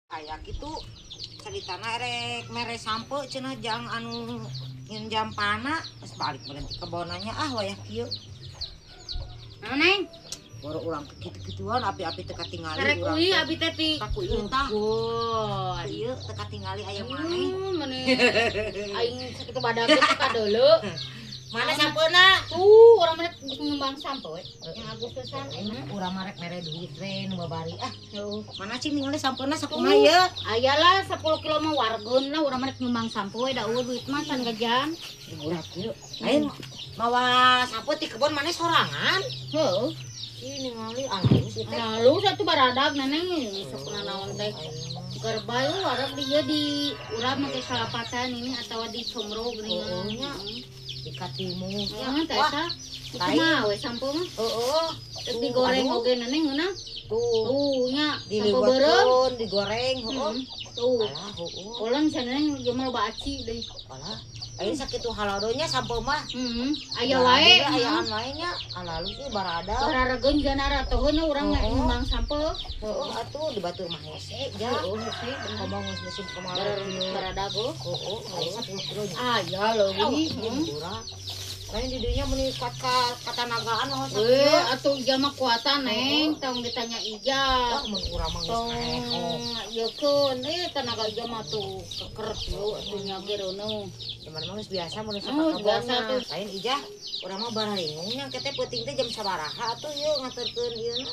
Aya kitu caritana, erek mere sampeu cenah jang anu nyieun jampana, geus balik berhenti kebonanya ah wayah kieu. Naon, Neng? Baru urang ke kitu-kituan api-api teu katingali Karek urang uwi teh. Abi teh ti. Ku ieu tah. Kebon. Ieu teu katingali aya maneh. Meni aing sakitu badag teh kadeuleu. Mana sampeuna? Tuh, urang mah geus ngembang sampeu we. Yang Agustusan aing mah. Urang mah rek mere duit we nu babari ah. Heuh. Mana sih ningali sampeuna sakumaha ieu? Aya lah 10 kilo mah wargeun lah, urang mah rek nyumbang sampeu we, da euweuh duit mah can gajian. Murah kieu. Lain mawa sampeu ti kebon maneh sorangan? Heuh. Ih, ningali alus ieu teh. Lalu satu baradag, Neneng, sok naon teh. Gerbay wareg di ieu di urang make salapatan ini atawa di comro geuning. Oh, nya. Di katimu. Heeh, teh Wah, eta. Itu lain. Mah we sampeu mah. Heeh. Terus digoreng Aduh. Oge, Neneng, ngeunah. Tuh. Tuh nya sampeu beureum. Diliwetkeun, digoreng, heeh. Tuh. Alah, heeh. Ulang cenah ieu mah loba aci deui. Alah. Aya sakitu halodonya sampeu mah. Heeh. Aya wae. Ayaan wae nya. Alalus ieu barada. Bararegeun jana ratoheun urang nyumbang sampeu. Heeh, atuh di batur mah hese ja. Heeh, hese bener. Ngomong geus musim kemarau kieu. Baradag oh. Heeh, aya 10 kilo nya. Aya leuwih. Murah. Lain di dinya meuni kuat ka katanagaan mah Eh, sakieu. Atuh Ija mah kuatan, Neng, tong ditanya Ija. Wah, mun urang mah geus Tong kareho. ieukeun eh tenaga Ija mah tuh keker tuh atuh nya ge reuneuh. Cuman mah geus biasa mun sok Oh, ka biasa kebon. tuh. Lain Ijah, urang mah bararingung nya teh peuting teh jam sabaraha atuh ieu ngaturkeun ieu na?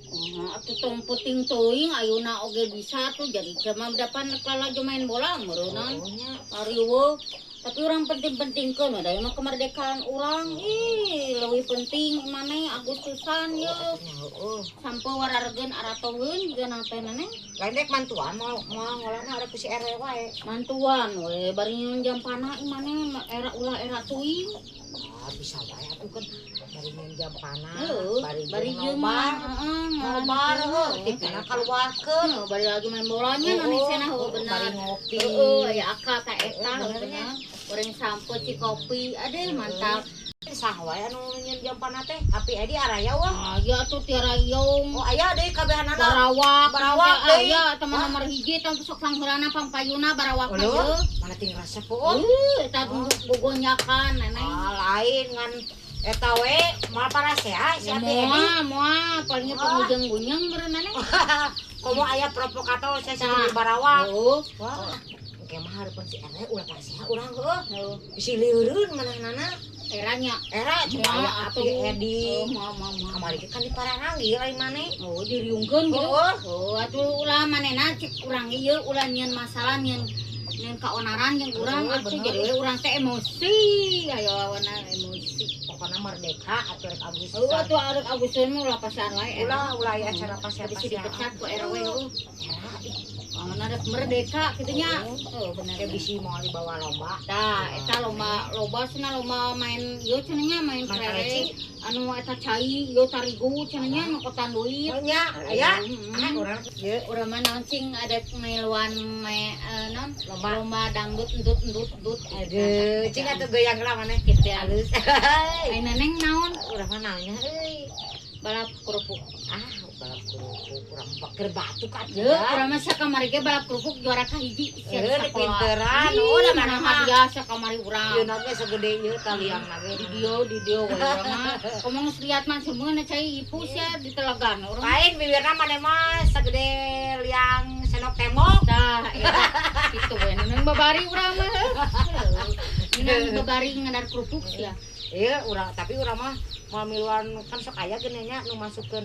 Oh, atuh tong peuting teuing, ayeuna oge bisa tuh, jadi jam depan lalajo main bola meureunnan. Oh nya. Ariweuh. Tapi urang penting-pentingkeun da ieu mah kemerdekaan urang. Ih, leuwih penting maneh Agustusan ye. Atuh nya heueuh. Sampeu wararegeun aratoheun jiga na teh, Neneng. Lain rek mantuan mau mau ngolahna ada ku si RW wae. Mantuan we bari nyieun jampana maneh era ulah era teuing. Ah, bisa wae atuh kan bari nyieun jampana, Heuh, bari bari jeung jeung nobar. Heeh, Nobar heuh, tipina kaluarkeun. Heuh, bari lagi main bolanya nu cenah heuh bener. Bari ngopi. Heeh, aya akal ka eta Heeh, heuh bener nya. Bener. Goreng sampeu ci kopi, aduh mantap. Sah wae anu nyieun jampana teh? Api Edi araya wah. Aya atuh tiara iung. Oh, aya deui kabehanana. Barawak, Barawak deui. Aya teman nomor hiji tong sok sangheulana pangpayuna barawak mah Aduh, ieu. Mana ting resep oh. Heuh, eta gogonyakan, Neneng. Ah, lain ngan eta we moal parasea si Ya Api Edi. moal, moal, palingnya Wah. pengujeng-gunyeng meureun, Neneng. Komo aya provokator saya Tah. si barawak. Heuh. Wah, engke mah hareupeun si RW ulah parasea urang heuh. Heuh. Bisi lieureun manehna. Eranya. Era coba aya Api Edi. Oh, moal moal moal. Kamari ge kan diparanggil ai maneh. Oh, diriungkeun gitu. Heeh. Oh, atuh ulah manehna cek urang ieu ulah nyieun masalah, nyieun nyieun kaonaran jeung urang Oh, atuh bener. Jadi we urang teh emosi, ayo awana emosi. Pokona merdeka atuh rek Agustus. Oh, atuh arek Agustus mah ulah pasar wae. Ulah ulah aya acara Bisa pasea-pasea. dipecat ku RW heuh. Era ih, Awana rek merdeka kitu nya. Oh, bener. Kayak bisi mau dibawa lomba. Tah, eta lomba loba cenah, lomba main ieu cenah nya, main Main kerek anu eta cai ieu tarigu cenah nya nyokotan duit. Oh nya, aya. Ah, urang Ye, urang mah naon cing ada miluan me naon Lomba. Lomba dangdut endut endut endut. Aduh, cing atuh goyang lah maneh. Kitu Halus. Ai Neneng naon? Urang mah naonnya euy? Balap kerupuk. Ah, balap kerupuk urang bakeur batu ka Ye, urang mah sakamari ge balap kerupuk juara kahiji sia Eh, di sakola. pinteran. Ih, Oh, da mana mana mah mah. biasa kamari urang. Ieu nage segede ieu taliang nage. Di dieu we urang mah. Komo geus liat mah semeuna cai ipus ya di telagan urang. Lain bibirna maneh mah segede liang senok tembok. Tah, eta kitu we Neneng babari urang mah. Nang babari ngadar kerupuk sia. Iya, urang tapi urang mah mau miluan kan sok aya geuning nya nu masukkeun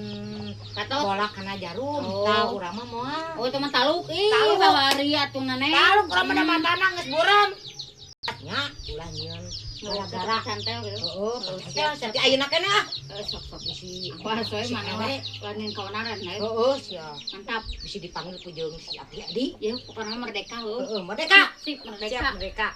Katot. Bola kana jarum. Oh. Tah, urang mah moal. Oh, itu mah taluk ih, Taluk. babari atuh Neneng. Taluk urang mah da matana geus buram. Nya ulah nyieun Gara-gara cantel gitu. Heeh, cantel sampai ayeuna keneh ah. Eh, sok sok. Bisi Wah, soe si mana ewe. we lanin kaonaran we. Heeh, sia. Mantap. Bisi dipanggil ku jeung si Api Adi. Ya, pokoknya merdeka heuh. Heeh, merdeka. Sip, merdeka. Siap merdeka.